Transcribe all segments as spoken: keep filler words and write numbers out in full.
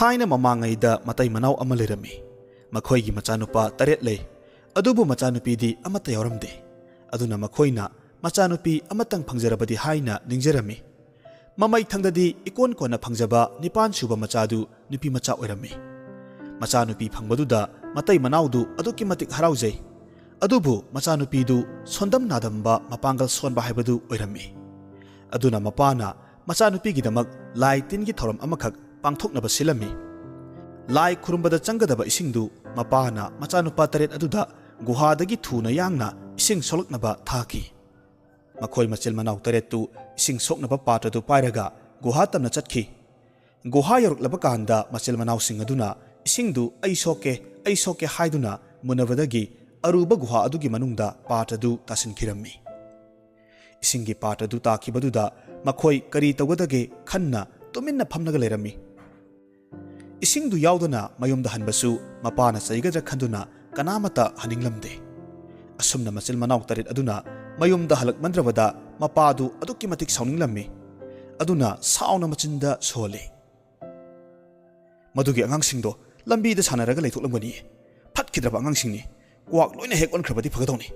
ꯊꯥꯏꯅ ꯃꯃꯥꯡꯉꯩꯗ ꯃꯇꯩ ꯃꯅꯥꯎ ꯑꯃ ꯂꯩꯔꯝꯃꯤ꯫ ꯃꯈꯣꯏꯒꯤ ꯃꯆꯥꯅꯨꯄꯥ ꯇꯔꯦꯠ ꯂꯩ꯫ ꯑꯗꯨꯕꯨ ꯃꯆꯥꯅꯨꯄꯤꯗꯤ ꯑꯃꯠꯇ ꯌꯥꯎꯔꯝꯗꯦ꯫ ꯑꯗꯨꯅ ꯃꯈꯣꯏꯅ ꯃꯆꯥꯅꯨꯄꯤ ꯑꯃꯇꯪ ꯐꯪꯖꯔꯕꯗꯤ ꯍꯥꯏꯅ ꯅꯤꯡꯖꯔꯝꯃꯤ꯫ ꯃꯃꯩ ꯊꯪꯗꯗꯤ ꯏꯀꯣꯟ ꯀꯣꯟꯅ ꯐꯪꯖꯕ ꯅꯤꯄꯥꯟ ꯁꯨꯕ ꯃꯆꯥꯗꯨ ꯅꯨꯄꯤ ꯃꯆꯥ ꯑꯣꯏꯔꯝꯃꯤ꯫ ꯃꯆꯥꯅꯨꯄꯤ ꯐꯪꯕꯗꯨꯗ ꯃꯇꯩ ꯃꯅꯥꯎꯗꯨ ꯑꯗꯨꯛꯀꯤ ꯃꯇꯤꯛ ꯍꯔꯥꯎꯖꯩ꯫ ꯑꯗꯨꯕꯨ ꯃꯆꯥꯅꯨꯄꯤꯗꯨ ꯁꯣꯟꯗꯝ ꯅꯥꯗꯝꯕ ꯃꯄꯥꯡꯒꯜ ꯁꯣꯟꯕ ꯍꯥꯏꯕꯗꯨ ꯑꯣꯏꯔꯝꯃꯤ꯫ ꯑꯗꯨꯅ ꯃꯄꯥꯅ ꯃꯆꯥꯅꯨꯄꯤꯒꯤꯗꯃꯛ ꯂꯥꯏ ꯇꯤꯟꯒꯤ ꯊꯧꯔꯝ ꯑꯃꯈꯛ ꯄꯥꯡꯊꯣꯛꯅꯕ ꯁꯤꯜꯂꯝꯃꯤ꯫ ꯂꯥꯏ ꯈꯨꯔꯨꯝꯕꯗ ꯆꯪꯒꯗꯕ ꯏꯁꯤꯡꯗꯨ ꯃꯄꯥꯅ ꯃꯆꯥꯅꯨꯄꯥ ꯇꯔꯦꯠ ꯑꯗꯨꯗ ꯒꯨꯍꯥꯗꯒꯤ ꯊꯨꯅ ꯌꯥꯡꯅ ꯏꯁꯤꯡ ꯁꯣꯛꯂꯛꯅꯕ ꯊꯥꯈꯤ꯫ ꯃꯈꯣꯏ ꯃꯆꯤꯜ ꯃꯅꯥꯎ ꯇꯔꯦꯠꯇꯨ ꯏꯁꯤꯡ ꯁꯣꯛꯅꯕ ꯄꯥꯇ꯭ꯔꯗꯨ ꯄꯥꯏꯔꯒ ꯒꯨꯍꯥ ꯇꯝꯅ ꯆꯠꯈꯤ꯫ ꯒꯨꯍꯥ ꯌꯧꯔꯛꯂꯕ ꯀꯥꯟꯗ ꯃꯆꯤꯜ ꯃꯅꯥꯎꯁꯤꯡ ꯑꯗꯨꯅ "ꯏꯁꯤꯡꯗꯨ ꯑꯩ ꯁꯣꯛꯀꯦ, ꯑꯩ ꯁꯣꯛꯀꯦ" ꯍꯥꯏꯗꯨꯅ ꯃꯨꯟꯅꯕꯗꯒꯤ ꯑꯔꯨꯕ ꯒꯨꯍꯥ ꯑꯗꯨꯒꯤ ꯃꯅꯨꯡꯗ ꯄꯥꯇ꯭ꯔꯗꯨ ꯇꯥꯁꯤꯟꯈꯤꯔꯝꯃꯤ꯫ ꯏꯁꯤꯡꯒꯤ ꯄꯥꯇ꯭ꯔꯗꯨ ꯇꯥꯈꯤꯕꯗꯨꯗ ꯃꯈꯣꯏ ꯀꯔꯤ ꯇꯧꯒꯗꯒꯦ ꯈꯟꯅ ꯇꯨꯃꯤꯟꯅ ꯐꯝꯂꯒ ꯂꯩꯔꯝꯃꯤ꯫ ꯏꯁꯤꯡꯗꯨ ꯌꯥꯎꯗꯅ ꯃꯌꯨꯝꯗ ꯍꯟꯕꯁꯨ ꯃꯄꯥꯅ ꯆꯩꯒꯗ꯭ꯔꯥ ꯈꯟꯗꯨꯅ ꯀꯅꯥꯃꯠꯇ ꯍꯟꯅꯤꯡꯂꯝꯗꯦ꯫ ꯑꯁꯨꯝꯅ ꯃꯆꯤꯜ ꯃꯅꯥꯎ ꯇꯔꯦꯠ ꯑꯗꯨꯅ ꯃꯌꯨꯝꯗ ꯍꯜꯂꯛꯃꯟꯗ꯭ꯔꯕꯗ ꯃꯄꯥꯗꯨ ꯑꯗꯨꯛꯀꯤ ꯃꯇꯤꯛ ꯁꯥꯎꯅꯤꯡꯂꯝꯃꯤ꯫ ꯑꯗꯨꯅ ꯁꯥꯎꯅ ꯃꯆꯤꯟꯗ ꯁꯣꯜꯂꯤ, "ꯃꯗꯨꯒꯤ ꯑꯉꯥꯡꯁꯤꯡꯗꯣ ꯂꯝꯕꯤꯗ ꯁꯥꯟꯅꯔꯒ ꯂꯩꯊꯣꯛꯂꯝꯒꯅꯤ꯫ ꯐꯠꯈꯤꯗ꯭ꯔꯕ ꯑꯉꯥꯡꯁꯤꯡꯅꯤ꯫ ꯀ꯭ꯋꯥꯛ ꯂꯣꯏꯅ ꯍꯦꯛ ꯑꯣꯟꯈ꯭ꯔꯕꯗꯤ ꯐꯒꯗꯧꯅꯤ"꯫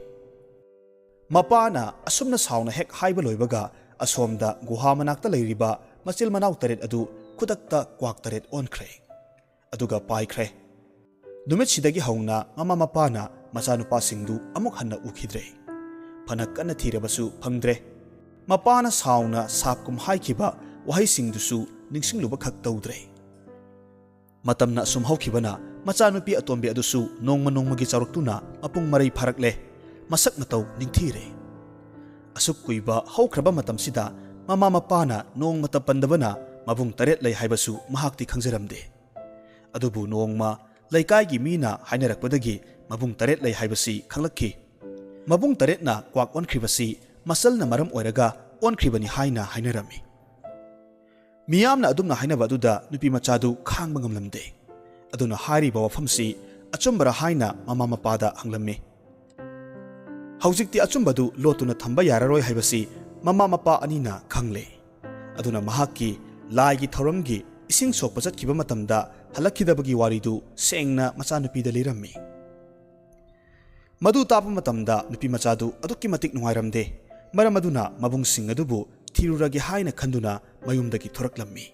ꯃꯄꯥꯅ ꯑꯁꯨꯝꯅ ꯁꯥꯎꯅ ꯍꯦꯛ ꯍꯥꯏꯕ ꯂꯣꯏꯕꯒ ꯑꯁꯣꯝꯗ ꯒꯨꯍꯥ ꯃꯅꯥꯛꯇ ꯂꯩꯔꯤꯕ ꯃꯆꯤꯜ ꯃꯅꯥꯎ ꯇꯔꯦꯠ ꯑꯗꯨ ꯈꯨꯗꯛꯇ ꯀ꯭ꯋꯥꯛ ꯇꯔꯦꯠ ꯑꯣꯟꯈ꯭ꯔꯦ꯫ ꯑꯗꯨꯒ ꯄꯥꯏꯈ꯭ꯔꯦ꯫ ꯅꯨꯃꯤꯠꯁꯤꯗꯒꯤ ꯍꯧꯅ ꯃꯃꯥ ꯃꯄꯥꯅ ꯃꯆꯥꯅꯨꯄꯥꯁꯤꯡꯗꯨ ꯑꯃꯨꯛ ꯍꯟꯅ ꯎꯈꯤꯗ꯭ꯔꯦ꯫ ꯐꯅ ꯀꯟꯅ ꯊꯤꯔꯕꯁꯨ ꯐꯪꯗ꯭ꯔꯦ꯫ ꯃꯄꯥꯅ ꯁꯥꯎꯅ ꯁꯥꯞꯀꯨꯝ ꯍꯥꯏꯈꯤꯕ ꯋꯥꯍꯩꯁꯤꯡꯗꯨꯁꯨ ꯅꯤꯡꯁꯤꯡꯂꯨꯕ ꯈꯛ ꯇꯧꯗ꯭ꯔꯦ꯫ ꯃꯇꯝꯅ ꯑꯁꯨꯝ ꯍꯧꯈꯤꯕꯅ ꯃꯆꯥꯅꯨꯄꯤ ꯑꯇꯣꯝꯕꯤ ꯑꯗꯨꯁꯨ ꯅꯣꯡꯃ ꯅꯣꯡꯃꯒꯤ ꯆꯥꯎꯔꯛꯇꯨꯅ ꯃꯄꯨꯡ ꯃꯔꯩ ꯐꯥꯔꯛꯂꯦ꯫ ꯃꯁꯛ ꯃꯇꯧ ꯅꯤꯡꯊꯤꯔꯦ꯫ ꯑꯁꯨꯛ ꯀꯨꯏꯕ ꯍꯧꯈ꯭ꯔꯕ ꯃꯇꯝꯁꯤꯗ ꯃꯃꯥ ꯃꯄꯥꯅ ꯅꯣꯡꯃꯇ ꯄꯟꯗꯕꯅ ꯃꯕꯨꯡ ꯇꯔꯦꯠ ꯂꯩ ꯍꯥꯏꯕꯁꯨ ꯃꯍꯥꯛꯇꯤ ꯈꯪꯖꯔꯝꯗꯦ꯫ ꯑꯗꯨꯕꯨ ꯅꯣꯡꯃ ꯂꯩꯀꯥꯏꯒꯤ ꯃꯤꯅ ꯍꯥꯏꯅꯔꯛꯄꯗꯒꯤ ꯃꯕꯨꯡ ꯇꯔꯦꯠ ꯂꯩ ꯍꯥꯏꯕꯁꯤ ꯈꯪꯂꯛꯈꯤ꯫ ꯃꯕꯨꯡ ꯇꯔꯦꯠꯅ ꯀ꯭ꯋꯥꯛ ꯑꯣꯟꯈ꯭ꯔꯤꯕꯁꯤ ꯃꯆꯜꯅ ꯃꯔꯝ ꯑꯣꯏꯔꯒ ꯑꯣꯟꯈ꯭ꯔꯤꯕꯅꯤ ꯍꯥꯏꯅ ꯍꯥꯏꯅꯔꯝꯃꯤ꯫ ꯃꯤꯌꯥꯝꯅ ꯑꯗꯨꯝꯅ ꯍꯥꯏꯅꯕ ꯑꯗꯨꯗ ꯅꯨꯄꯤ ꯃꯆꯥꯗꯨ ꯈꯥꯡꯕ ꯉꯝꯂꯝꯗꯦ꯫ ꯑꯗꯨꯅ ꯍꯥꯏꯔꯤꯕ ꯋꯥꯐꯝꯁꯤ ꯑꯆꯨꯝꯕꯔ ꯍꯥꯏꯅ ꯃꯃꯥ ꯃꯄꯥꯗ ꯍꯪꯂꯝꯃꯤ꯫ ꯍꯧꯖꯤꯛꯇꯤ ꯑꯆꯨꯝꯕꯗꯨ ꯂꯣꯠꯇꯨꯅ ꯊꯝꯕ ꯌꯥꯔꯔꯣꯏ ꯍꯥꯏꯕꯁꯤ ꯃꯃꯥ ꯃꯄꯥ ꯑꯅꯤꯅ ꯈꯪꯂꯦ꯫ ꯑꯗꯨꯅ ꯃꯍꯥꯛꯀꯤ ꯂꯥꯏꯒꯤ ꯊꯧꯔꯝꯒꯤ ꯏꯁꯤꯡ ꯁꯣꯛꯄ ꯆꯠꯈꯤꯕ ꯃꯇꯝꯗ ꯍꯜꯂꯛꯈꯤꯗꯕꯒꯤ ꯋꯥꯔꯤꯗꯨ ꯁꯦꯡꯅ ꯃꯆꯥꯅꯨꯄꯤꯗ ꯂꯤꯔꯝꯃꯤ꯫ ꯃꯗꯨ ꯇꯥꯕ ꯃꯇꯝꯗ ꯅꯨꯄꯤ ꯃꯆꯥꯗꯨ ꯑꯗꯨꯛꯀꯤ ꯃꯇꯤꯛ ꯅꯨꯡꯉꯥꯏꯔꯝꯗꯦ꯫ ꯃꯔꯝ ꯑꯗꯨꯅ ꯃꯕꯨꯡꯁꯤꯡ ꯑꯗꯨꯕꯨ ꯊꯤꯔꯨꯔꯒꯦ ꯍꯥꯏꯅ ꯈꯟꯗꯨꯅ ꯃꯌꯨꯝꯗꯒꯤ ꯊꯣꯔꯛꯂꯝꯃꯤ꯫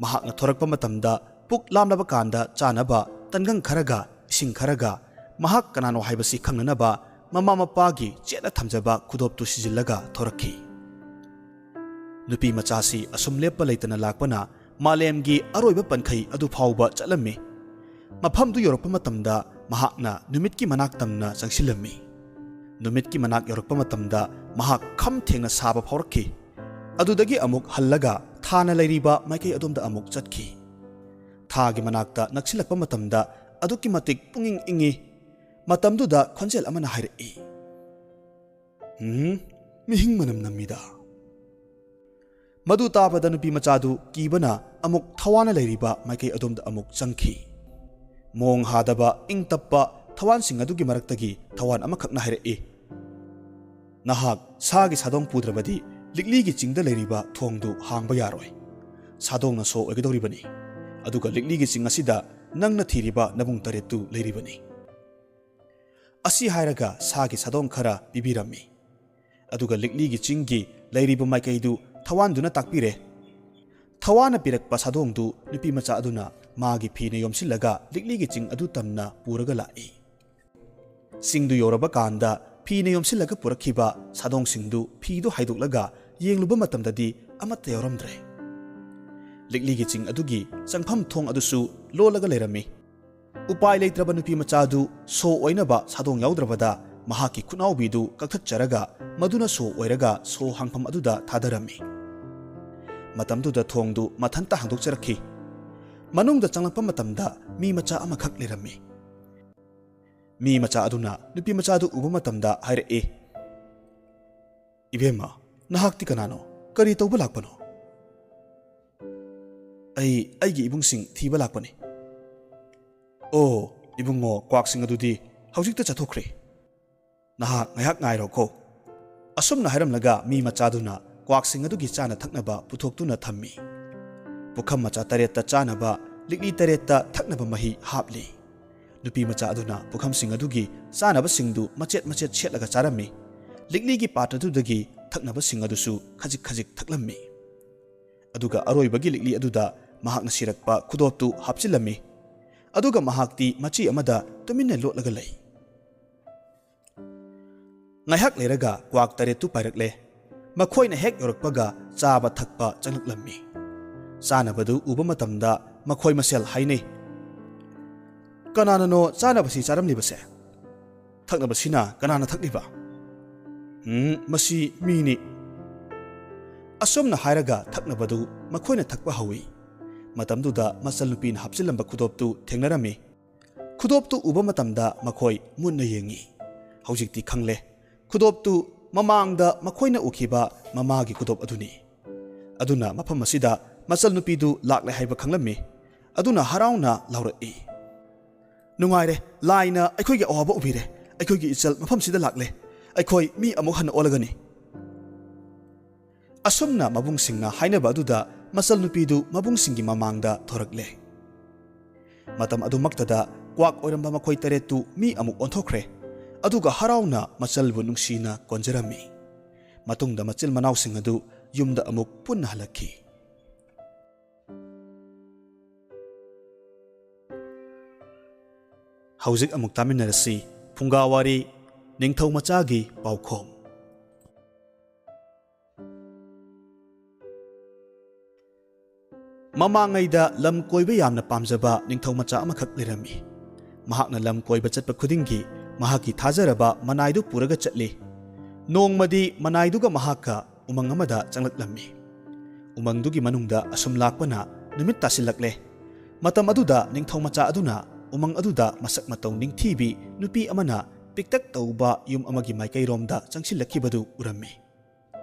ꯃꯍꯥꯛꯅ ꯊꯣꯔꯛꯄ ꯃꯇꯝꯗ ꯄꯨꯛ ꯂꯥꯝꯂꯕ ꯀꯥꯟꯗ ꯆꯥꯅꯕ ꯇꯟꯒꯪ ꯈꯔꯒ ꯏꯁꯤꯡ ꯈꯔꯒ ꯃꯍꯥꯛ ꯀꯅꯥꯅꯣ ꯍꯥꯏꯕꯁꯤ ꯈꯪꯅꯅꯕ ꯃꯃꯥ ꯃꯄꯥꯒꯤ ꯆꯦꯠꯅ ꯊꯝꯖꯕ ꯈꯨꯗꯣꯞꯇꯨ ꯁꯤꯖꯤꯜꯂꯒ ꯊꯣꯔꯛꯈꯤ꯫ ꯅꯨꯄꯤ ꯃꯆꯥꯁꯤ ꯑꯁꯨꯝ ꯂꯦꯞꯄ ꯂꯩꯇꯅ ꯂꯥꯛꯄꯅ ꯃꯥꯂꯦꯝꯒꯤ ꯑꯔꯣꯏꯕ ꯄꯟꯈꯩ ꯑꯗꯨ ꯐꯥꯎꯕ ꯆꯠꯂꯝꯃꯤ꯫ ꯃꯐꯝꯗꯨ ꯌꯧꯔꯛꯄ ꯃꯇꯝꯗ ꯃꯍꯥꯛꯅ ꯅꯨꯃꯤꯠꯀꯤ ꯃꯅꯥꯛ ꯇꯝꯅ ꯆꯪꯁꯤꯜꯂꯝꯃꯤ꯫ ꯅꯨꯃꯤꯠꯀꯤ ꯃꯅꯥꯛ ꯌꯧꯔꯛꯄ ꯃꯇꯝꯗ ꯃꯍꯥꯛ ꯈꯝ ꯊꯦꯡꯅ ꯁꯥꯕ ꯐꯥꯎꯔꯛꯈꯤ꯫ ꯑꯗꯨꯗꯒꯤ ꯑꯃꯨꯛ ꯍꯜꯂꯒ ꯊꯥꯅ ꯂꯩꯔꯤꯕ ꯃꯥꯏꯀꯩ ꯑꯗꯣꯝꯗ ꯑꯃꯨꯛ ꯆꯠꯈꯤ꯫ ꯊꯥꯒꯤ ꯃꯅꯥꯛꯇ ꯅꯛꯁꯤꯜꯂꯛꯄ ꯃꯇꯝꯗ ꯑꯗꯨꯛꯀꯤ ꯃꯇꯤꯛ ꯄꯨꯛꯅꯤꯡ ꯏꯪꯉꯤ꯫ ꯃꯇꯝꯗꯨꯗ ꯈꯣꯟꯖꯦꯜ ꯑꯃꯅ ꯍꯥꯏꯔꯛꯏ, "ꯎꯝ, ꯃꯤꯍꯤꯡ ꯃꯅꯝ ꯅꯝꯃꯤꯗ꯫" ꯃꯗꯨ ꯇꯥꯕꯗ ꯅꯨꯄꯤ ꯃꯆꯥꯗꯨ ꯀꯤꯕꯅ ꯑꯃꯨꯛ ꯊꯋꯥꯅ ꯂꯩꯔꯤꯕ ꯃꯥꯏꯀꯩ ꯑꯗꯣꯝꯗ ꯑꯃꯨꯛ ꯆꯪꯈꯤ꯫ ꯃꯣꯡ ꯍꯥꯗꯕ ꯏꯪ ꯇꯞꯄ ꯊꯋꯥꯟꯁꯤꯡ ꯑꯗꯨꯒꯤ ꯃꯔꯛꯇꯒꯤ ꯊꯋꯥꯟ ꯑꯃꯈꯛꯅ ꯍꯥꯏꯔꯛꯏ, "ꯅꯍꯥꯛ ꯁꯥꯒꯤ ꯁꯥꯗꯣꯡ ꯄꯨꯗ꯭ꯔꯕꯗꯤ ꯂꯤꯛꯂꯤꯒꯤ ꯆꯤꯡꯗ ꯂꯩꯔꯤꯕ ꯊꯣꯡꯗꯨ ꯍꯥꯡꯕ ꯌꯥꯔꯣꯏ꯫ ꯁꯥꯗꯣꯡꯅ ꯁꯣ ꯑꯣꯏꯒꯗꯧꯔꯤꯕꯅꯤ꯫ ꯑꯗꯨꯒ ꯂꯤꯛꯂꯤꯒꯤ ꯆꯤꯡ ꯑꯁꯤꯗ ꯅꯪꯅ ꯊꯤꯔꯤꯕ ꯅꯕꯨꯡ ꯇꯔꯦꯠꯇꯨ ꯂꯩꯔꯤꯕꯅꯤ꯫" ꯑꯁꯤ ꯍꯥꯏꯔꯒ ꯁꯥꯒꯤ ꯁꯥꯗꯣꯡ ꯈꯔ ꯄꯤꯕꯤꯔꯝꯃꯤ꯫ ꯑꯗꯨꯒ ꯂꯤꯛꯂꯤꯒꯤ ꯆꯤꯡꯒꯤ ꯂꯩꯔꯤꯕ ꯃꯥꯏꯀꯩꯗꯨ ꯊꯋꯥꯟꯗꯨꯅ ꯇꯥꯛꯄꯤꯔꯦ꯫ ꯊꯋꯥꯅ ꯄꯤꯔꯛꯄ ꯁꯥꯗꯣꯡꯗꯨ ꯅꯨꯄꯤ ꯃꯆꯥ ꯑꯗꯨꯅ ꯃꯥꯒꯤ ꯐꯤꯅ ꯌꯣꯝꯁꯤꯜꯂꯒ ꯂꯤꯛꯂꯤꯒꯤ ꯆꯤꯡ ꯑꯗꯨ ꯇꯝꯅ ꯄꯨꯔꯒ ꯂꯥꯛꯏ꯫ ꯆꯤꯡꯗꯨ ꯌꯧꯔꯕ ꯀꯥꯟꯗ ꯐꯤꯅ ꯌꯣꯝꯁꯤꯜꯂꯒ ꯄꯨꯔꯛꯈꯤꯕ ꯁꯥꯗꯣꯡꯁꯤꯡꯗꯨ ꯐꯤꯗꯨ ꯍꯥꯏꯗꯣꯛꯂꯒ ꯌꯦꯡꯂꯨꯕ ꯃꯇꯝꯗꯗꯤ ꯑꯃꯠꯇ ꯌꯥꯎꯔꯝꯗ꯭ꯔꯦ꯫ ꯂꯤꯛꯂꯤꯒꯤ ꯆꯤꯡ ꯑꯗꯨꯒꯤ ꯆꯪꯐꯝ ꯊꯣꯡ ꯑꯗꯨꯁꯨ ꯂꯣꯜꯂꯒ ꯂꯩꯔꯝꯃꯤ꯫ ꯎꯄꯥꯏ ꯂꯩꯇ꯭ꯔꯕ ꯅꯨꯄꯤ ꯃꯆꯥꯗꯨ ꯁꯣ ꯑꯣꯏꯅꯕ ꯁꯥꯗꯣꯡ ꯌꯥꯎꯗ꯭ꯔꯕꯗ ꯃꯍꯥꯛꯀꯤ ꯈꯨꯠꯅꯥꯎꯕꯤꯗꯨ ꯀꯛꯊꯠꯆꯔꯒ ꯃꯗꯨꯅ ꯁꯣ ꯑꯣꯏꯔꯒ ꯁꯣ ꯍꯥꯡꯐꯝ ꯑꯗꯨꯗ ꯊꯥꯗꯔꯝꯃꯤ꯫ ꯃꯇꯝꯗꯨꯗ ꯊꯣꯡꯗꯨ ꯃꯊꯟꯇ ꯍꯥꯡꯗꯣꯛꯆꯔꯛꯈꯤ꯫ ꯃꯅꯨꯡꯗ ꯆꯪꯂꯛꯄ ꯃꯇꯝꯗ ꯃꯤ ꯃꯆꯥ ꯑꯃꯈꯛ ꯂꯩꯔꯝꯃꯤ꯫ ꯃꯤ ꯃꯆꯥ ꯑꯗꯨꯅ ꯅꯨꯄꯤ ꯃꯆꯥꯗꯨ ꯎꯕ ꯃꯇꯝꯗ ꯍꯥꯏꯔꯛꯏ, "ꯏꯕꯦꯝꯃ, ꯅꯍꯥꯛꯇꯤ ꯀꯅꯥꯅꯣ? ꯀꯔꯤ ꯇꯧꯕ ꯂꯥꯛꯄꯅꯣ?" "ꯑꯩ ꯑꯩꯒꯤ ꯏꯕꯨꯡꯁꯤꯡ ꯊꯤꯕ ꯂꯥꯛꯄꯅꯤ꯫" "ꯑꯣ, ꯏꯕꯨꯡꯉꯣ, ꯀ꯭ꯋꯥꯛꯁꯤꯡ ꯑꯗꯨꯗꯤ ꯍꯧꯖꯤꯛꯇ ꯆꯠꯊꯣꯛꯈ꯭ꯔꯦ꯫ ꯅꯍꯥꯛ ꯉꯥꯏꯍꯥꯛ ꯉꯥꯏꯔꯣꯀꯣ꯫" ꯑꯁꯨꯝꯅ ꯍꯥꯏꯔꯝꯂꯒ ꯃꯤ ꯃꯆꯥꯗꯨꯅ ꯀ꯭ꯋꯥꯛꯁꯤꯡ ꯑꯗꯨꯒꯤ ꯆꯥꯅ ꯊꯛꯅꯕ ꯄꯨꯊꯣꯛꯇꯨꯅ ꯊꯝꯃꯤ꯫ ꯄꯨꯈꯝ ꯃꯆꯥ ꯇꯔꯦꯠꯇ ꯆꯥꯅꯕ, ꯂꯤꯛꯂꯤ ꯇꯔꯦꯠꯇ ꯊꯛꯅꯕ ꯃꯍꯤ ꯍꯥꯞꯂꯤ꯫ ꯅꯨꯄꯤ ꯃꯆꯥ ꯑꯗꯨꯅ ꯄꯨꯈꯝꯁꯤꯡ ꯑꯗꯨꯒꯤ ꯆꯥꯅꯕꯁꯤꯡꯗꯨ ꯃꯆꯦꯠ ꯃꯆꯦꯠ ꯁꯦꯠꯂꯒ ꯆꯥꯔꯝꯃꯤ꯫ ꯂꯤꯛꯂꯤꯒꯤ ꯄꯥꯇ꯭ꯔꯗꯨꯗꯒꯤ ꯊꯛꯅꯕꯁꯤꯡ ꯑꯗꯨꯁꯨ ꯈꯖꯤꯛ ꯈꯖꯤꯛ ꯊꯛꯂꯝꯃꯤ꯫ ꯑꯗꯨꯒ ꯑꯔꯣꯏꯕꯒꯤ ꯂꯤꯛꯂꯤ ꯑꯗꯨꯗ ꯃꯍꯥꯛꯅ ꯁꯤꯔꯛꯄ ꯈꯨꯗꯣꯞꯇꯨ ꯍꯥꯞꯆꯤꯜꯂꯝꯃꯤ꯫ ꯑꯗꯨꯒ ꯃꯍꯥꯛꯇꯤ ꯃꯆꯤ ꯑꯃꯗ ꯇꯨꯃꯤꯟꯅ ꯂꯣꯠꯂꯒ ꯂꯩ꯫ ꯉꯥꯏꯍꯥꯛ ꯂꯩꯔꯒ ꯀ꯭ꯋꯥꯛ ꯇꯔꯦꯠꯇꯨ ꯄꯥꯏꯔꯛꯂꯦ꯫ ꯃꯈꯣꯏꯅ ꯍꯦꯛ ꯌꯧꯔꯛꯄꯒ ꯆꯥꯕ ꯊꯛꯄ ꯆꯪꯂꯛꯂꯝꯃꯤ꯫ ꯆꯥꯅꯕꯗꯨ ꯎꯕ ꯃꯇꯝꯗ ꯃꯈꯣꯏ ꯃꯁꯦꯜ ꯍꯥꯏꯅꯩ, "ꯀꯅꯥꯅꯅꯣ ꯆꯥꯅꯕꯁꯤ ꯆꯥꯔꯝꯂꯤꯕꯁꯦ? ꯊꯛꯅꯕꯁꯤꯅ ꯀꯅꯥꯅ ꯊꯛꯂꯤꯕ? ꯎꯝ, ꯃꯁꯤ ꯃꯤꯅꯤ꯫" ꯑꯁꯨꯝꯅ ꯍꯥꯏꯔꯒ ꯊꯛꯅꯕꯗꯨ ꯃꯈꯣꯏꯅ ꯊꯛꯄ ꯍꯧꯏ꯫ ꯃꯇꯝꯗꯨꯗ ꯃꯆꯜ ꯅꯨꯄꯤꯅ ꯍꯥꯞꯆꯤꯜꯂꯝꯕ ꯈꯨꯗꯣꯞꯇꯨ ꯊꯦꯡꯅꯔꯝꯃꯤ꯫ ꯈꯨꯗꯣꯞꯇꯨ ꯎꯕ ꯃꯇꯝꯗ ꯃꯈꯣꯏ ꯃꯨꯟꯅ ꯌꯦꯡꯉꯤ꯫ ꯍꯧꯖꯤꯛꯇꯤ ꯈꯪꯂꯦ, ꯈꯨꯗꯣꯞꯇꯨ ꯃꯃꯥꯡꯗ ꯃꯈꯣꯏꯅ ꯎꯈꯤꯕ ꯃꯃꯥꯒꯤ ꯈꯨꯗꯣꯞ ꯑꯗꯨꯅꯤ꯫ ꯑꯗꯨꯅ ꯃꯐꯝ ꯑꯁꯤꯗ ꯃꯆꯜ ꯅꯨꯄꯤꯗꯨ ꯂꯥꯛꯂꯦ ꯍꯥꯏꯕ ꯈꯪꯂꯝꯃꯤ꯫ ꯑꯗꯨꯅ ꯍꯔꯥꯎꯅ ꯂꯥꯎꯔꯛꯏ, "ꯅꯨꯡꯉꯥꯏꯔꯦ, ꯂꯥꯏꯅ ꯑꯩꯈꯣꯏꯒꯤ ꯑꯋꯥꯕ ꯎꯕꯤꯔꯦ꯫ ꯑꯩꯈꯣꯏꯒꯤ ꯏꯆꯜ ꯃꯐꯝꯁꯤꯗ ꯂꯥꯛꯂꯦ꯫ ꯑꯩꯈꯣꯏ ꯃꯤ ꯑꯃꯨꯛ ꯍꯟꯅ ꯑꯣꯜꯂꯒꯅꯤ꯫" ꯑꯁꯨꯝꯅ ꯃꯕꯨꯡꯁꯤꯡꯅ ꯍꯥꯏꯅꯕ ꯑꯗꯨꯗ ꯃꯆꯜ ꯅꯨꯄꯤꯗꯨ ꯃꯕꯨꯡꯁꯤꯡꯒꯤ ꯃꯃꯥꯡꯗ ꯊꯣꯔꯛꯂꯦ꯫ ꯃꯇꯝ ꯑꯗꯨꯃꯛꯇꯗ ꯀ꯭ꯋꯥꯛ ꯑꯣꯏꯔꯝꯕ ꯃꯈꯣꯏ ꯇꯔꯦꯠꯇꯨ ꯃꯤ ꯑꯃꯨꯛ ꯑꯣꯟꯊꯣꯛꯈ꯭ꯔꯦ꯫ ꯑꯗꯨꯒ ꯍꯔꯥꯎꯅ ꯃꯆꯜꯕꯨ ꯅꯨꯡꯁꯤꯅ ꯀꯣꯟꯖꯔꯝꯃꯤ꯫ ꯃꯇꯨꯡꯗ ꯃꯆꯤꯜ ꯃꯅꯥꯎꯁꯤꯡ ꯑꯗꯨ ꯌꯨꯝꯗ ꯑꯃꯨꯛ ꯄꯨꯟꯅ ꯍꯜꯂꯛꯈꯤ꯫ ꯍꯧꯖꯤꯛ ꯑꯃꯨꯛ ꯇꯥꯃꯤꯟꯅꯔꯁꯤ ꯐꯨꯡꯒꯥ ꯋꯥꯔꯤ, ꯅꯤꯡꯊꯧ ꯃꯆꯥꯒꯤ ꯄꯥꯎꯈꯣꯝ꯫ ꯃꯃꯥꯡꯉꯩꯗ ꯂꯝ ꯀꯣꯏꯕ ꯌꯥꯝꯅ ꯄꯥꯝꯖꯕ ꯅꯤꯡꯊꯧ ꯃꯆꯥ ꯑꯃꯈꯛ ꯂꯩꯔꯝꯃꯤ꯫ ꯃꯍꯥꯛꯅ ꯂꯝ ꯀꯣꯏꯕ ꯆꯠꯄ ꯈꯨꯗꯤꯡꯒꯤ ꯃꯍꯥꯛꯀꯤ ꯊꯥꯖꯔꯕ ꯃꯅꯥꯏꯗꯨ ꯄꯨꯔꯒ ꯆꯠꯂꯤ꯫ ꯅꯣꯡꯃꯗꯤ ꯃꯅꯥꯏꯗꯨꯒ ꯃꯍꯥꯛꯀ ꯎꯃꯪ ꯑꯃꯗ ꯆꯪꯂꯛꯂꯝꯃꯤ꯫ ꯎꯃꯪꯗꯨꯒꯤ ꯃꯅꯨꯡꯗ ꯑꯁꯨꯝ ꯂꯥꯛꯄꯅ ꯅꯨꯃꯤꯠ ꯇꯥꯁꯤꯜꯂꯛꯂꯦ꯫ ꯃꯇꯝ ꯑꯗꯨꯗ ꯅꯤꯡꯊꯧ ꯃꯆꯥ ꯑꯗꯨꯅ ꯎꯃꯪ ꯑꯗꯨꯗ ꯃꯁꯛ ꯃꯇꯧ ꯅꯤꯡꯊꯤꯕꯤ ꯅꯨꯄꯤ ꯑꯃꯅ ꯄꯤꯛꯇꯛ ꯇꯧꯕ ꯌꯨꯝ ꯑꯃꯒꯤ ꯃꯥꯏꯀꯩꯔꯣꯝꯗ ꯆꯪꯁꯤꯜꯂꯛꯈꯤꯕꯗꯨ ꯎꯔꯝꯃꯤ꯫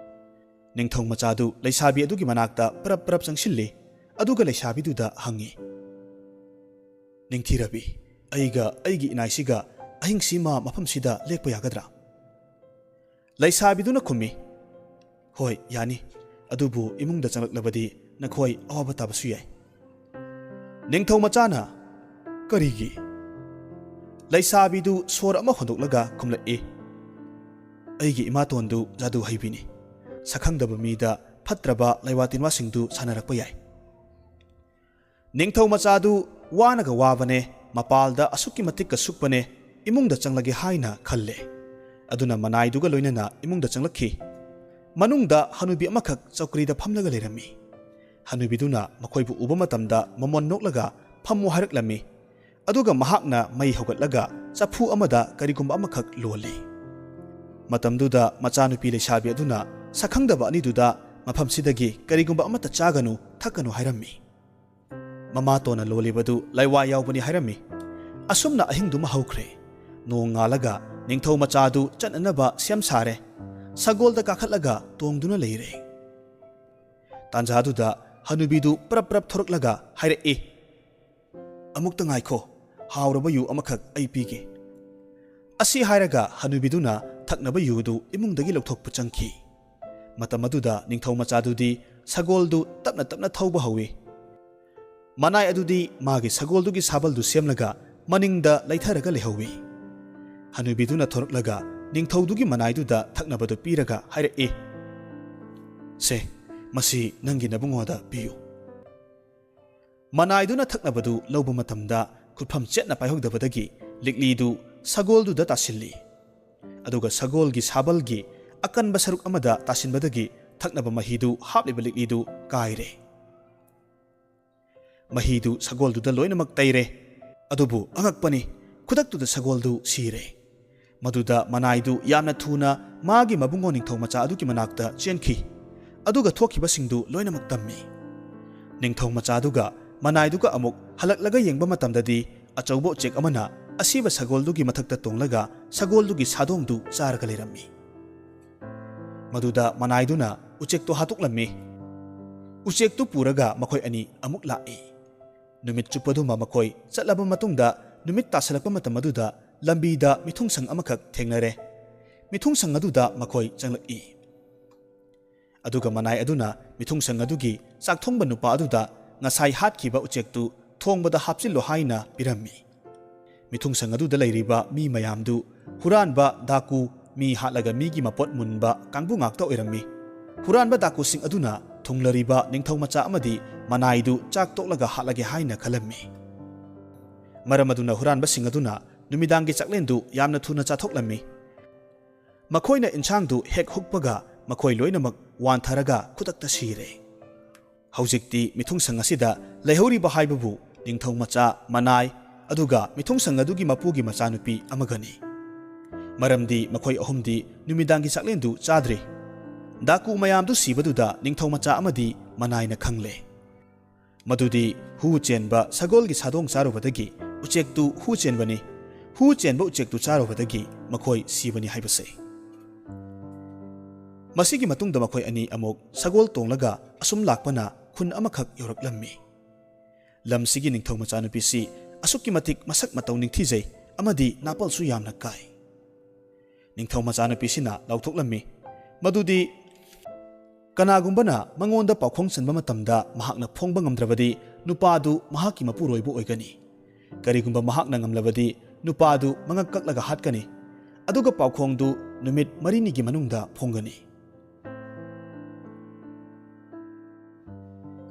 ꯅꯤꯡꯊꯧ ꯃꯆꯥꯗꯨ ꯂꯩꯁꯥꯕꯤ ꯑꯗꯨꯒꯤ ꯃꯅꯥꯛꯇ ꯄꯔꯞ ꯄꯔꯞ ꯆꯪꯁꯤꯜꯂꯤ꯫ ꯑꯗꯨꯒ ꯂꯩꯁꯥꯕꯤꯗꯨꯗ ꯍꯪꯉꯤ, "ꯅꯤꯡꯊꯤꯔꯕꯤ, ꯑꯩꯒ ꯑꯩꯒꯤ ꯏꯅꯥꯏꯁꯤꯒ ꯑꯍꯤꯡꯁꯤꯃ ꯃꯐꯝꯁꯤꯗ ꯂꯦꯛꯄ ꯌꯥꯒꯗ꯭ꯔꯥ?" ꯂꯩꯁꯥꯕꯤꯗꯨꯅ ꯈꯨꯝꯃꯤ, "ꯍꯣꯏ, ꯌꯥꯅꯤ꯫ ꯑꯗꯨꯕꯨ ꯏꯃꯨꯡꯗ ꯆꯪꯂꯛꯂꯕꯗꯤ ꯅꯈꯣꯏ ꯑꯋꯥꯕ ꯇꯥꯕꯁꯨ ꯌꯥꯏ꯫ ꯅꯤꯡꯊꯧ ꯃꯆꯥꯅ, "ꯀꯔꯤꯒꯤ?" ꯂꯩꯁꯥꯕꯤꯗꯨ ꯁꯣꯔ ꯑꯃ ꯍꯣꯟꯗꯣꯛꯂꯒ ꯈꯨꯝꯂꯛꯏ, "ꯑꯩꯒꯤ ꯏꯃꯥꯇꯣꯟꯗꯨ ꯖꯥꯗꯨ ꯍꯩꯕꯤꯅꯤ꯫ ꯁꯛꯈꯪꯗꯕ ꯃꯤꯗ ꯐꯠꯇ꯭ꯔꯕ ꯂꯩꯋꯥ ꯇꯤꯟꯋꯥꯁꯤꯡꯗꯨ ꯁꯥꯟꯅꯔꯛꯄ ꯌꯥꯏ꯫" ꯅꯤꯡꯊꯧ ꯃꯆꯥꯗꯨ ꯋꯥꯅꯒ ꯋꯥꯕꯅꯦ, ꯃꯄꯥꯜꯗ ꯑꯁꯨꯛꯀꯤ ꯃꯇꯤꯛꯀ ꯁꯨꯛꯄꯅꯦ, ꯏꯃꯨꯡꯗ ꯆꯪꯂꯒꯦ ꯍꯥꯏꯅ ꯈꯜꯂꯦ꯫ ꯑꯗꯨꯅ ꯃꯅꯥꯏꯗꯨꯒ ꯂꯣꯏꯅꯅ ꯏꯃꯨꯡꯗ ꯆꯪꯂꯛꯈꯤ꯫ ꯃꯅꯨꯡꯗ ꯍꯅꯨꯕꯤ ꯑꯃꯈꯛ ꯆꯧꯀ꯭ꯔꯤꯗ ꯐꯝꯂꯒ ꯂꯩꯔꯝꯃꯤ꯫ ꯍꯅꯨꯕꯤꯗꯨꯅ ꯃꯈꯣꯏꯕꯨ ꯎꯕ ꯃꯇꯝꯗ ꯃꯃꯣꯟ ꯅꯣꯛꯂꯒ ꯐꯝꯃꯨ ꯍꯥꯏꯔꯛꯂꯝꯃꯤ꯫ ꯑꯗꯨꯒ ꯃꯍꯥꯛꯅ ꯃꯩ ꯍꯧꯒꯠꯂꯒ ꯆꯐꯨ ꯑꯃꯗ ꯀꯔꯤꯒꯨꯝꯕ ꯑꯃꯈꯛ ꯂꯣꯜꯂꯤ꯫ ꯃꯇꯝꯗꯨꯗ ꯃꯆꯥꯅꯨꯄꯤ ꯂꯩꯁꯥꯕꯤ ꯑꯗꯨꯅ ꯁꯛꯈꯪꯗꯕ ꯑꯅꯤꯗꯨꯗ ꯃꯐꯝꯁꯤꯗꯒꯤ ꯀꯔꯤꯒꯨꯝꯕ ꯑꯃꯠꯇ ꯆꯥꯒꯅꯨ, ꯊꯛꯀꯅꯨ ꯍꯥꯏꯔꯝꯃꯤ꯫ ꯃꯃꯥꯇꯣꯟꯅ ꯂꯣꯜꯂꯤꯕꯗꯨ ꯂꯩꯋꯥ ꯌꯥꯎꯕꯅꯤ ꯍꯥꯏꯔꯝꯃꯤ꯫ ꯑꯁꯨꯝꯅ ꯑꯍꯤꯡꯗꯨꯃ ꯍꯧꯈ꯭ꯔꯦ꯫ ꯅꯣꯡ ꯉꯥꯜꯂꯒ ꯅꯤꯡꯊꯧ ꯃꯆꯥꯗꯨ ꯆꯠꯅꯅꯕ ꯁꯦꯝ ꯁꯥꯔꯦ꯫ ꯁꯒꯣꯜꯗ ꯀꯥꯈꯠꯂꯒ ꯇꯣꯡꯗꯨꯅ ꯂꯩꯔꯦ꯫ ꯇꯥꯟꯖꯥꯗꯨꯗ ꯍꯅꯨꯕꯤꯗꯨ ꯄ꯭ꯔꯞ ꯄ꯭ꯔꯞ ꯊꯣꯔꯛꯂꯒ ꯍꯥꯏꯔꯛꯏ, "ꯑꯃꯨꯛꯇ ꯉꯥꯏꯈꯣ, ꯍꯥꯎꯔꯕ ꯌꯨ ꯑꯃꯈꯛ ꯑꯩ ꯄꯤꯒꯦ꯫" ꯑꯁꯤ ꯍꯥꯏꯔꯒ ꯍꯅꯨꯕꯤꯗꯨꯅ ꯊꯛꯅꯕ ꯌꯨꯗꯨ ꯏꯃꯨꯡꯗꯒꯤ ꯂꯧꯊꯣꯛꯄ ꯆꯪꯈꯤ꯫ ꯃꯇꯝ ꯑꯗꯨꯗ ꯅꯤꯡꯊꯧ ꯃꯆꯥꯗꯨꯗꯤ ꯁꯒꯣꯜꯗꯨ ꯇꯞꯅ ꯇꯞꯅ ꯊꯧꯕ ꯍꯧꯏ꯫ ꯃꯅꯥꯏ ꯑꯗꯨꯗꯤ ꯃꯥꯒꯤ ꯁꯒꯣꯜꯗꯨꯒꯤ ꯁꯥꯕꯜꯗꯨ ꯁꯦꯝꯂꯒ ꯃꯅꯤꯡꯗ ꯂꯩꯊꯔꯒ ꯂꯩꯍꯧꯏ꯫ ꯍꯅꯨꯕꯤꯗꯨꯅ ꯊꯣꯔꯛꯂꯒ ꯅꯤꯡꯊꯧꯗꯨꯒꯤ ꯃꯅꯥꯏꯗꯨꯗ ꯊꯛꯅꯕꯗꯨ ꯄꯤꯔꯒ ꯍꯥꯏꯔꯛꯏ, "ꯁꯦ, ꯃꯁꯤ ꯅꯪꯒꯤ ꯅꯕꯨꯡꯉꯣꯗ ꯄꯤꯌꯨ꯫" ꯃꯅꯥꯏꯗꯨꯅ ꯊꯛꯅꯕꯗꯨ ꯂꯧꯕ ꯃꯇꯝꯗ ꯈꯨꯠꯐꯝ ꯆꯦꯠꯅ ꯄꯥꯏꯍꯧꯗꯕꯗꯒꯤ ꯂꯤꯛꯂꯤꯗꯨ ꯁꯒꯣꯜꯗꯨꯗ ꯇꯥꯁꯤꯜꯂꯤ꯫ ꯑꯗꯨꯒ ꯁꯒꯣꯜꯒꯤ ꯁꯥꯕꯜꯒꯤ ꯑꯀꯟꯕ ꯁꯔꯨꯛ ꯑꯃꯗ ꯇꯥꯁꯤꯟꯕꯗꯒꯤ ꯊꯛꯅꯕ ꯃꯍꯤꯗꯨ ꯍꯥꯞꯂꯤꯕ ꯂꯤꯛꯂꯤꯗꯨ ꯀꯥꯏꯔꯦ꯫ ꯃꯍꯤꯗꯨ ꯁꯒꯣꯜꯗꯨꯗ ꯂꯣꯏꯅꯃꯛ ꯇꯩꯔꯦ꯫ ꯑꯗꯨꯕꯨ ꯑꯉꯛꯄꯅꯤ, ꯈꯨꯗꯛꯇꯨꯗ ꯁꯒꯣꯜꯗꯨ ꯁꯤꯔꯦ꯫ ꯃꯗꯨꯗ ꯃꯅꯥꯏꯗꯨ ꯌꯥꯝꯅ ꯊꯨꯅ ꯃꯥꯒꯤ ꯃꯕꯨꯡꯉꯣ ꯅꯤꯡꯊꯧ ꯃꯆꯥ ꯑꯗꯨꯒꯤ ꯃꯅꯥꯛꯇ ꯆꯦꯟꯈꯤ꯫ ꯑꯗꯨꯒ ꯊꯣꯛꯈꯤꯕꯁꯤꯡꯗꯨ ꯂꯣꯏꯅꯃꯛ ꯇꯝꯃꯤ꯫ ꯅꯤꯡꯊꯧ ꯃꯆꯥꯗꯨꯒ ꯃꯅꯥꯏꯗꯨꯒ ꯑꯃꯨꯛ ꯍꯜꯂꯛꯂꯒ ꯌꯦꯡꯕ ꯃꯇꯝꯗꯗꯤ ꯑꯆꯧꯕ ꯎꯆꯦꯛ ꯑꯃꯅ ꯑꯁꯤꯕ ꯁꯒꯣꯜꯗꯨꯒꯤ ꯃꯊꯛꯇ ꯇꯣꯡꯂꯒ ꯁꯒꯣꯜꯗꯨꯒꯤ ꯁꯥꯗꯣꯡꯗꯨ ꯆꯥꯔꯒ ꯂꯩꯔꯝꯃꯤ꯫ ꯃꯗꯨꯗ ꯃꯅꯥꯏꯗꯨꯅ ꯎꯆꯦꯛꯇꯨ ꯍꯥꯠꯇꯣꯛꯂꯝꯃꯤ꯫ ꯎꯆꯦꯛꯇꯨ ꯄꯨꯔꯒ ꯃꯈꯣꯏ ꯑꯅꯤ ꯑꯃꯨꯛ ꯂꯥꯛꯏ꯫ ꯅꯨꯃꯤꯠ ꯆꯨꯞꯄꯗꯨꯃ ꯃꯈꯣꯏ ꯆꯠꯂꯕ ꯃꯇꯨꯡꯗ ꯅꯨꯃꯤꯠ ꯇꯥꯁꯜꯂꯛꯄ ꯃꯇꯝ ꯑꯗꯨꯗ ꯂꯝꯕꯤꯗ ꯃꯤꯊꯨꯡꯁꯪ ꯑꯃꯈꯛ ꯊꯦꯡꯅꯔꯦ꯫ ꯃꯤꯊꯨꯡꯁꯪ ꯑꯗꯨꯗ ꯃꯈꯣꯏ ꯆꯪꯂꯛꯏ꯫ ꯑꯗꯨꯒ ꯃꯅꯥꯏ ꯑꯗꯨꯅ ꯃꯤꯊꯨꯡꯁꯪ ꯑꯗꯨꯒꯤ ꯆꯥꯛꯊꯣꯡꯕ ꯅꯨꯄꯥ ꯑꯗꯨꯗ ꯉꯁꯥꯏ ꯍꯥꯠꯈꯤꯕ ꯎꯆꯦꯛꯇꯨ ꯊꯣꯡꯕꯗ ꯍꯥꯞꯆꯤꯜꯂꯨ ꯍꯥꯏꯅ ꯄꯤꯔꯝꯃꯤ꯫ ꯃꯤꯊꯨꯡꯁꯪ ꯑꯗꯨꯗ ꯂꯩꯔꯤꯕ ꯃꯤ ꯃꯌꯥꯝꯗꯨ ꯍꯨꯔꯥꯟꯕ, ꯗꯥꯀꯨ, ꯃꯤ ꯍꯥꯠꯂꯒ ꯃꯤꯒꯤ ꯃꯄꯣꯠ ꯃꯨꯟꯕ ꯀꯥꯡꯕꯨ ꯉꯥꯛꯇ ꯑꯣꯏꯔꯝꯃꯤ꯫ ꯍꯨꯔꯥꯟꯕ ꯗꯥꯀꯨꯁꯤꯡ ꯑꯗꯨꯅ ꯊꯨꯡꯂꯔꯤꯕ ꯅꯤꯡꯊꯧ ꯃꯆꯥ ꯑꯃꯗꯤ ꯃꯅꯥꯏꯗꯨ ꯆꯥꯛ ꯇꯣꯛꯂꯒ ꯍꯥꯠꯂꯒꯦ ꯍꯥꯏꯅ ꯈꯜꯂꯝꯃꯤ꯫ ꯃꯔꯝ ꯑꯗꯨꯅ ꯍꯨꯔꯥꯟꯕꯁꯤꯡ ꯑꯗꯨꯅ ꯅꯨꯃꯤꯗꯥꯡꯒꯤ ꯆꯥꯛꯂꯦꯟꯗꯨ ꯌꯥꯝꯅ ꯊꯨꯅ ꯆꯥꯊꯣꯛꯂꯝꯃꯤ꯫ ꯃꯈꯣꯏꯅ ꯏꯟꯁꯥꯡꯗꯨ ꯍꯦꯛ ꯍꯨꯛꯄꯒ ꯃꯈꯣꯏ ꯂꯣꯏꯅꯃꯛ ꯋꯥꯟꯊꯔꯒ ꯈꯨꯗꯛꯇ ꯁꯤꯔꯦ꯫ ꯍꯧꯖꯤꯛꯇꯤ ꯃꯤꯊꯨꯡꯁꯪ ꯑꯁꯤꯗ ꯂꯩꯍꯧꯔꯤꯕ ꯍꯥꯏꯕꯕꯨ ꯅꯤꯡꯊꯧ ꯃꯆꯥ, ꯃꯅꯥꯏ, ꯑꯗꯨꯒ ꯃꯤꯊꯨꯡꯁꯪ ꯑꯗꯨꯒꯤ ꯃꯄꯨꯒꯤ ꯃꯆꯥꯅꯨꯄꯤ ꯑꯃꯒꯅꯤ꯫ ꯃꯔꯝꯗꯤ ꯃꯈꯣꯏ ꯑꯍꯨꯝꯗꯤ ꯅꯨꯃꯤꯗꯥꯡꯒꯤ ꯆꯥꯛꯂꯦꯟꯗꯨ ꯆꯥꯗ꯭ꯔꯤ꯫ ꯗꯥꯀꯨ ꯃꯌꯥꯝꯗꯨ ꯁꯤꯕꯗꯨꯗ ꯅꯤꯡꯊꯧ ꯃꯆꯥ ꯑꯃꯗꯤ ꯃꯅꯥꯏꯅ ꯈꯪꯂꯦ꯫ ꯃꯗꯨꯗꯤ ꯍꯨ ꯆꯦꯟꯕ ꯁꯒꯣꯜꯒꯤ ꯁꯥꯗꯣꯡ ꯆꯥꯔꯨꯕꯗꯒꯤ ꯎꯆꯦꯛꯇꯨ ꯍꯨ ꯆꯦꯟꯕꯅꯤ, ꯍꯨ ꯆꯦꯟꯕ ꯎꯆꯦꯛꯇꯨ ꯆꯥꯔꯨꯕꯗꯒꯤ ꯃꯈꯣꯏ ꯁꯤꯕꯅꯤ ꯍꯥꯏꯕꯁꯦ꯫ ꯃꯁꯤꯒꯤ ꯃꯇꯨꯡꯗ ꯃꯈꯣꯏ ꯑꯅꯤ ꯑꯃꯨꯛ ꯁꯒꯣꯜ ꯇꯣꯡꯂꯒ ꯑꯁꯨꯝ ꯂꯥꯛꯄꯅ ꯈꯨꯟ ꯑꯃꯈꯛ ꯌꯧꯔꯛꯂꯝꯃꯤ꯫ ꯂꯝꯁꯤꯒꯤ ꯅꯤꯡꯊꯧ ꯃꯆꯥꯅꯨꯄꯤꯁꯤ ꯑꯁꯨꯛꯀꯤ ꯃꯇꯤꯛ ꯃꯁꯛ ꯃꯇꯧ ꯅꯤꯡꯊꯤꯖꯩ ꯑꯃꯗꯤ ꯅꯥꯄꯜꯁꯨ ꯌꯥꯝꯅ ꯀꯥꯏ꯫ ꯅꯤꯡꯊꯧ ꯃꯆꯥꯅꯨꯄꯤꯁꯤꯅ ꯂꯥꯎꯊꯣꯛꯂꯝꯃꯤ ꯃꯗꯨꯗꯤ ꯀꯅꯥꯒꯨꯝꯕꯅ ꯃꯉꯣꯟꯗ ꯄꯥꯎꯈꯣꯡ ꯆꯟꯕ ꯃꯇꯝꯗ ꯃꯍꯥꯛꯅ ꯐꯣꯡꯕ ꯉꯝꯗ꯭ꯔꯕꯗꯤ ꯅꯨꯄꯥꯗꯨ ꯃꯍꯥꯛꯀꯤ ꯃꯄꯨꯔꯣꯏꯕ ꯑꯣꯏꯒꯅꯤ꯫ ꯀꯔꯤꯒꯨꯝꯕ ꯃꯍꯥꯛꯅ ꯉꯝꯂꯕꯗꯤ ꯅꯨꯄꯥꯗꯨ ꯃꯉꯛ ꯀꯛꯂꯒ ꯍꯥꯠꯀꯅꯤ꯫ ꯑꯗꯨꯒ ꯄꯥꯎꯈꯣꯡꯗꯨ ꯅꯨꯃꯤꯠ ꯃꯔꯤꯅꯤꯒꯤ ꯃꯅꯨꯡꯗ ꯐꯣꯡꯒꯅꯤ꯫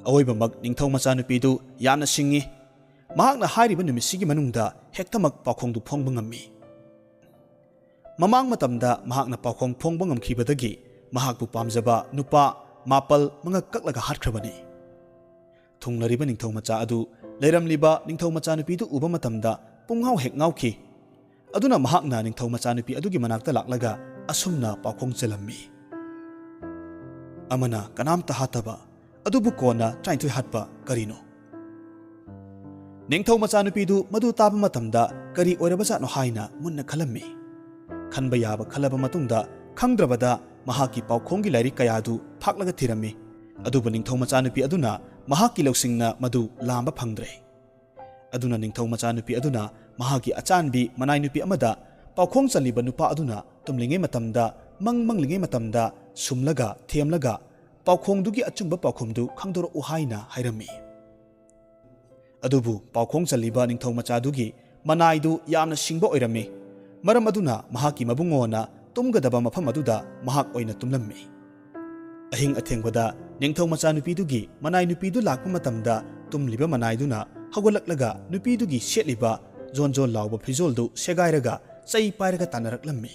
ꯑꯋꯣꯏꯕꯃꯛ ꯅꯤꯡꯊꯧ ꯃꯆꯥꯅꯨꯄꯤꯗꯨ ꯌꯥꯝꯅ ꯁꯤꯡꯉꯤ꯫ ꯃꯍꯥꯛꯅ ꯍꯥꯏꯔꯤꯕ ꯅꯨꯃꯤꯠꯁꯤꯒꯤ ꯃꯅꯨꯡꯗ ꯍꯦꯛꯇꯃꯛ ꯄꯥꯎꯈꯣꯡꯗꯨ ꯐꯣꯡꯕ ꯉꯝꯃꯤ꯫ ꯃꯃꯥꯡ ꯃꯇꯝꯗ ꯃꯍꯥꯛꯅ ꯄꯥꯎꯈꯣꯡ ꯐꯣꯡꯕ ꯉꯝꯈꯤꯕꯗꯒꯤ ꯃꯍꯥꯛꯄꯨ ꯄꯥꯝꯖꯕ ꯅꯨꯄꯥ ꯃꯥꯄꯜ ꯃꯉꯛ ꯀꯛꯂꯒ ꯍꯥꯠꯈ꯭ꯔꯕꯅꯤ꯫ ꯊꯨꯡꯂꯔꯤꯕ ꯅꯤꯡꯊꯧ ꯃꯆꯥ ꯑꯗꯨ ꯂꯩꯔꯝꯂꯤꯕ ꯅꯤꯡꯊꯧ ꯃꯆꯥꯅꯨꯄꯤꯗꯨ ꯎꯕ ꯃꯇꯝꯗ ꯄꯨꯡꯉꯥꯎ ꯍꯦꯛ ꯉꯥꯎꯈꯤ꯫ ꯑꯗꯨꯅ ꯃꯍꯥꯛꯅ ꯅꯤꯡꯊꯧ ꯃꯆꯥꯅꯨꯄꯤ ꯑꯗꯨꯒꯤ ꯃꯅꯥꯛꯇ ꯂꯥꯛꯂꯒ ꯑꯁꯨꯝꯅ ꯄꯥꯎꯈꯣꯡ ꯆꯜꯂꯝꯃꯤ, "ꯑꯃꯅ ꯀꯅꯥꯝꯇ ꯍꯥꯠꯇꯕ, ꯑꯗꯨꯕꯨ ꯀꯣꯟꯅ ꯇꯔꯥꯅꯤꯊꯣꯏ ꯍꯥꯠꯄ ꯀꯔꯤꯅꯣ?" ꯅꯤꯡꯊꯧ ꯃꯆꯥꯅꯨꯄꯤꯗꯨ ꯃꯗꯨ ꯇꯥꯕ ꯃꯇꯝꯗ ꯀꯔꯤ ꯑꯣꯏꯔꯕꯖꯥꯠꯅꯣ ꯍꯥꯏꯅ ꯃꯨꯟꯅ ꯈꯜꯂꯝꯃꯤ꯫ ꯈꯟꯕ ꯌꯥꯕ ꯈꯜꯂꯕ ꯃꯇꯨꯡꯗ ꯈꯪꯗ꯭ꯔꯕꯗ ꯃꯍꯥꯛꯀꯤ ꯄꯥꯎꯈꯣꯡꯒꯤ ꯂꯥꯏꯔꯤꯛ ꯀꯌꯥꯗꯨ ꯐꯥꯛꯂꯒ ꯊꯤꯔꯝꯃꯤ꯫ ꯑꯗꯨꯕꯨ ꯅꯤꯡꯊꯧ ꯃꯆꯥꯅꯨꯄꯤ ꯑꯗꯨꯅ ꯃꯍꯥꯛꯀꯤ ꯂꯧꯁꯤꯡꯅ ꯃꯗꯨ ꯂꯥꯝꯕ ꯐꯪꯗ꯭ꯔꯦ꯫ ꯑꯗꯨꯅ ꯅꯤꯡꯊꯧ ꯃꯆꯥꯅꯨꯄꯤ ꯑꯗꯨꯅ ꯃꯍꯥꯛꯀꯤ ꯑꯆꯥꯟꯕꯤ ꯃꯅꯥꯏ ꯅꯨꯄꯤ ꯑꯃꯗ ꯄꯥꯎꯈꯣꯡ ꯆꯜꯂꯤꯕ ꯅꯨꯄꯥ ꯑꯗꯨꯅ ꯇꯨꯝꯂꯤꯉꯩ ꯃꯇꯝꯗ, ꯃꯪ ꯃꯪꯂꯤꯉꯩ ꯃꯇꯝꯗ ꯁꯨꯝꯂꯒ ꯊꯦꯝꯂꯒ ꯄꯥꯎꯈꯣꯡꯗꯨꯒꯤ ꯑꯆꯨꯝꯕ ꯄꯥꯎꯈꯨꯝꯗꯨ ꯈꯪꯗꯣꯔꯛꯎ ꯍꯥꯏꯅ ꯍꯥꯏꯔꯝꯃꯤ꯫ ꯑꯗꯨꯕꯨ ꯄꯥꯎꯈꯣꯡ ꯆꯜꯂꯤꯕ ꯅꯤꯡꯊꯧ ꯃꯆꯥꯗꯨꯒꯤ ꯃꯅꯥꯏꯗꯨ ꯌꯥꯝꯅ ꯁꯤꯡꯕ ꯑꯣꯏꯔꯝꯃꯤ꯫ ꯃꯔꯝ ꯑꯗꯨꯅ ꯃꯍꯥꯛꯀꯤ ꯃꯕꯨꯡꯉꯣꯅ ꯇꯨꯝꯒꯗꯕ ꯃꯐꯝ ꯑꯗꯨꯗ ꯃꯍꯥꯛ ꯑꯣꯏꯅ ꯇꯨꯝꯂꯝꯃꯤ꯫ ꯑꯍꯤꯡ ꯑꯊꯦꯡꯕꯗ ꯅꯤꯡꯊꯧ ꯃꯆꯥꯅꯨꯄꯤꯗꯨꯒꯤ ꯃꯅꯥꯏ ꯅꯨꯄꯤꯗꯨ ꯂꯥꯛꯄ ꯃꯇꯝꯗ ꯇꯨꯝꯂꯤꯕ ꯃꯅꯥꯏꯗꯨꯅ ꯍꯧꯒꯠꯂꯛꯂꯒ ꯅꯨꯄꯤꯗꯨꯒꯤ ꯁꯦꯠꯂꯤꯕ ꯖꯣꯟ ꯖꯣꯟ ꯂꯥꯎꯕ ꯐꯤꯖꯣꯜꯗꯨ ꯁꯦꯒꯥꯏꯔꯒ ꯆꯩ ꯄꯥꯏꯔꯒ ꯇꯥꯟꯅꯔꯛꯂꯝꯃꯤ꯫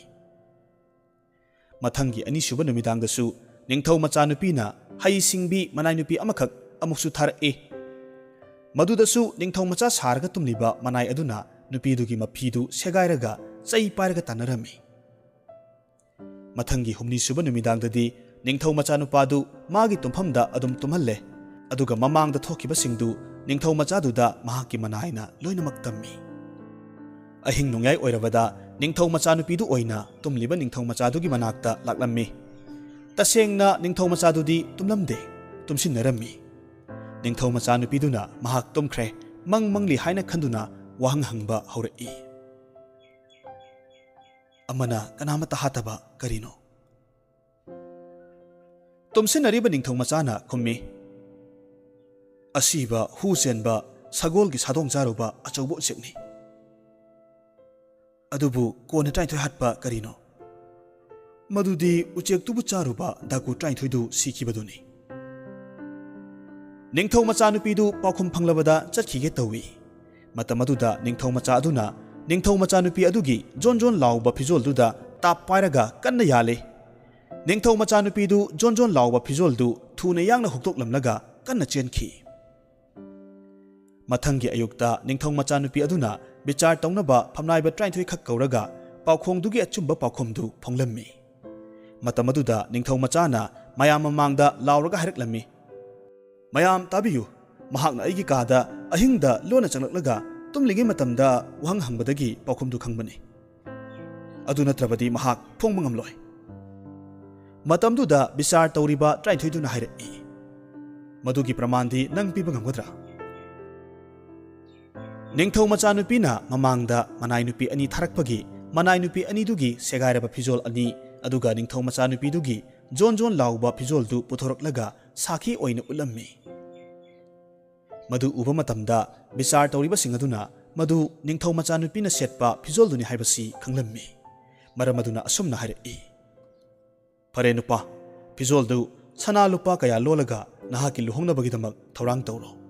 ꯃꯊꯪꯒꯤ ꯑꯅꯤꯁꯨꯕ ꯅꯨꯃꯤꯗꯥꯡꯗꯁꯨ ꯅꯤꯡꯊꯧ ꯃꯆꯥꯅꯨꯄꯤꯅ ꯍꯩ ꯁꯤꯡꯕꯤ ꯃꯅꯥꯏ ꯅꯨꯄꯤ ꯑꯃꯈꯛ ꯑꯃꯨꯛꯁꯨ ꯊꯥꯔꯛꯏ꯫ ꯃꯗꯨꯗꯁꯨ ꯅꯤꯡꯊꯧ ꯃꯆꯥ ꯁꯥꯔꯒ ꯇꯨꯝꯂꯤꯕ ꯃꯅꯥꯏ ꯑꯗꯨꯅ ꯅꯨꯄꯤꯗꯨꯒꯤ ꯃꯐꯤꯗꯨ ꯁꯦꯒꯥꯏꯔꯒ ꯆꯩ ꯄꯥꯏꯔꯒ ꯇꯥꯟꯅꯔꯝꯃꯤ꯫ ꯃꯊꯪꯒꯤ ꯍꯨꯝꯅꯤꯁꯨꯕ ꯅꯨꯃꯤꯗꯥꯡꯗꯗꯤ ꯅꯤꯡꯊꯧ ꯃꯆꯥꯅꯨꯄꯥꯗꯨ ꯃꯥꯒꯤ ꯇꯨꯝꯐꯝꯗ ꯑꯗꯨꯝ ꯇꯨꯝꯍꯜꯂꯦ꯫ ꯑꯗꯨꯒ ꯃꯃꯥꯡꯗ ꯊꯣꯛꯈꯤꯕꯁꯤꯡꯗꯨ ꯅꯤꯡꯊꯧ ꯃꯆꯥꯗꯨꯗ ꯃꯍꯥꯛꯀꯤ ꯃꯅꯥꯏꯅ ꯂꯣꯏꯅꯃꯛ ꯇꯝꯃꯤ꯫ ꯑꯍꯤꯡ ꯅꯣꯡꯌꯥꯏ ꯑꯣꯏꯔꯕꯗ ꯅꯤꯡꯊꯧ ꯃꯆꯥꯅꯨꯄꯤꯗꯨ ꯑꯣꯏꯅ ꯇꯨꯝꯂꯤꯕ ꯅꯤꯡꯊꯧ ꯃꯆꯥꯗꯨꯒꯤ ꯃꯅꯥꯛꯇ ꯂꯥꯛꯂꯝꯃꯤ꯫ ꯇꯁꯦꯡꯅ ꯅꯤꯡꯊꯧ ꯃꯆꯥꯗꯨꯗꯤ ꯇꯨꯝꯂꯝꯗꯦ, ꯇꯨꯝꯁꯤꯟꯅꯔꯝꯃꯤ꯫ ꯅꯤꯡꯊꯧ ꯃꯆꯥꯅꯨꯄꯤꯗꯨꯅ ꯃꯍꯥꯛ ꯇꯨꯝꯈ꯭ꯔꯦ, ꯃꯪ ꯃꯪꯂꯤ ꯍꯥꯏꯅ ꯈꯟꯗꯨꯅ ꯋꯥꯍꯪ ꯍꯪꯕ ꯍꯧꯔꯛꯏ꯫ ꯑꯃꯅ ꯀꯅꯥꯃꯠꯇ ꯍꯥꯠꯇꯕ ꯀꯔꯤꯅꯣ? ꯇꯨꯝꯁꯤꯟꯅꯔꯤꯕ ꯅꯤꯡꯊꯧ ꯃꯆꯥꯅ ꯈꯨꯝꯃꯤ, "ꯑꯁꯤꯕ ꯍꯨ ꯆꯦꯟꯕ ꯁꯒꯣꯜꯒꯤ ꯁꯥꯗꯣꯡ ꯆꯥꯔꯨꯕ ꯑꯆꯧꯕ ꯎꯆꯦꯛꯅꯤ꯫" "ꯑꯗꯨꯕꯨ ꯀꯣꯟꯅ ꯇꯔꯥꯅꯤꯊꯣꯏ ꯍꯥꯠꯄ ꯀꯔꯤꯅꯣ?" "ꯃꯗꯨꯗꯤ ꯎꯆꯦꯛꯇꯨꯕꯨ ꯆꯥꯔꯨꯕ ꯗꯥꯀꯨ ꯇꯔꯥꯅꯤꯊꯣꯏꯗꯨ ꯁꯤꯈꯤꯕꯗꯨꯅꯤ꯫" ꯅꯤꯡꯊꯧ ꯃꯆꯥꯅꯨꯄꯤꯗꯨ ꯄꯥꯎꯈꯨꯝ ꯐꯪꯂꯕꯗ ꯆꯠꯈꯤꯒꯦ ꯇꯧꯏ꯫ ꯃꯇꯝ ꯑꯗꯨꯗ ꯅꯤꯡꯊꯧ ꯃꯆꯥ ꯑꯗꯨꯅ ꯅꯤꯡꯊꯧ ꯃꯆꯥꯅꯨꯄꯤ ꯑꯗꯨꯒꯤ ꯖꯣꯟ ꯖꯣꯟ ꯂꯥꯎꯕ ꯐꯤꯖꯣꯜꯗꯨꯗ ꯇꯥꯞ ꯄꯥꯏꯔꯒ ꯀꯟꯅ ꯌꯥꯜꯂꯤ꯫ ꯅꯤꯡꯊꯧ ꯃꯆꯥꯅꯨꯄꯤꯗꯨ ꯖꯣꯟ ꯖꯣꯟ ꯂꯥꯎꯕ ꯐꯤꯖꯣꯜꯗꯨ ꯊꯨꯅ ꯌꯥꯡꯅ ꯍꯨꯛꯇꯣꯛꯂꯝꯂꯒ ꯀꯟꯅ ꯆꯦꯟꯈꯤ꯫ ꯃꯊꯪꯒꯤ ꯑꯌꯨꯛꯇ ꯅꯤꯡꯊꯧ ꯃꯆꯥꯅꯨꯄꯤ ꯑꯗꯨꯅ ꯕꯤꯆꯥꯔ ꯇꯧꯅꯕ ꯐꯝꯅꯥꯏꯕ ꯇꯔꯥꯅꯤꯊꯣꯏ ꯈꯛ ꯀꯧꯔꯒ ꯄꯥꯎꯈꯣꯡꯗꯨꯒꯤ ꯑꯆꯨꯝꯕ ꯄꯥꯎꯈꯨꯝꯗꯨ ꯐꯣꯡꯂꯝꯃꯤ꯫ ꯃꯇꯝ ꯑꯗꯨꯗ ꯅꯤꯡꯊꯧ ꯃꯆꯥꯅ ꯃꯌꯥꯝ ꯃꯃꯥꯡꯗ ꯂꯥꯎꯔꯒ ꯍꯥꯏꯔꯛꯂꯝꯃꯤ, "ꯃꯌꯥꯝ ꯇꯥꯕꯤꯌꯨ, ꯃꯍꯥꯛꯅ ꯑꯩꯒꯤ ꯀꯥꯗ ꯑꯍꯤꯡꯗ ꯂꯣꯟꯅ ꯆꯪꯂꯛꯂꯒ ꯇꯨꯝꯂꯤꯉꯩ ꯃꯇꯝꯗ ꯋꯥꯍꯪ ꯍꯪꯕꯗꯒꯤ ꯄꯥꯎꯈꯨꯝꯗꯨ ꯈꯪꯕꯅꯤ꯫ ꯑꯗꯨ ꯅꯠꯇ꯭ꯔꯕꯗꯤ ꯃꯍꯥꯛ ꯐꯣꯡꯕ ꯉꯝꯂꯣꯏ꯫" ꯃꯇꯝꯗꯨꯗ ꯕꯤꯆꯥꯔ ꯇꯧꯔꯤꯕ ꯇꯔꯥꯅꯤꯊꯣꯏꯗꯨꯅ ꯍꯥꯏꯔꯛꯏ, "ꯃꯗꯨꯒꯤ ꯄ꯭ꯔꯃꯥꯟꯗꯤ ꯅꯪ ꯄꯤꯕ ꯉꯝꯒꯗ꯭ꯔꯥ?" ꯅꯤꯡꯊꯧ ꯃꯆꯥꯅꯨꯄꯤꯅ ꯃꯃꯥꯡꯗ ꯃꯅꯥꯏ ꯅꯨꯄꯤ ꯑꯅꯤ ꯊꯥꯔꯛꯄꯒꯤ ꯃꯅꯥꯏ ꯅꯨꯄꯤ ꯑꯅꯤꯗꯨꯒꯤ ꯁꯦꯒꯥꯏꯔꯕ ꯐꯤꯖꯣꯜ ꯑꯅꯤ, ꯑꯗꯨꯒ ꯅꯤꯡꯊꯧ ꯃꯆꯥꯅꯨꯄꯤꯗꯨꯒꯤ ꯖꯣꯟ ꯖꯣꯟ ꯂꯥꯎꯕ ꯐꯤꯖꯣꯜꯗꯨ ꯄꯨꯊꯣꯔꯛꯂꯒ ꯁꯥꯈꯤ ꯑꯣꯏꯅ ꯎꯠꯂꯝꯃꯤ꯫ ꯃꯗꯨ ꯎꯕ ꯃꯇꯝꯗ ꯕꯤꯆꯥꯔ ꯇꯧꯔꯤꯕꯁꯤꯡ ꯑꯗꯨꯅ ꯃꯗꯨ ꯅꯤꯡꯊꯧ ꯃꯆꯥꯅꯨꯄꯤꯅ ꯁꯦꯠꯄ ꯐꯤꯖꯣꯜꯗꯨꯅꯤ ꯍꯥꯏꯕꯁꯤ ꯈꯪꯂꯝꯃꯤ꯫ ꯃꯔꯝ ꯑꯗꯨꯅ ꯑꯁꯨꯝꯅ ꯍꯥꯏꯔꯛꯏ, "ꯐꯔꯦ ꯅꯨꯄꯥ, ꯐꯤꯖꯣꯜꯗꯨ ꯁꯅꯥ ꯂꯨꯄꯥ ꯀꯌꯥ ꯂꯣꯜꯂꯒ ꯅꯍꯥꯛꯀꯤ ꯂꯨꯍꯣꯡꯅꯕꯒꯤꯗꯃꯛ ꯊꯧꯔꯥꯡ ꯇꯧꯔꯣ꯫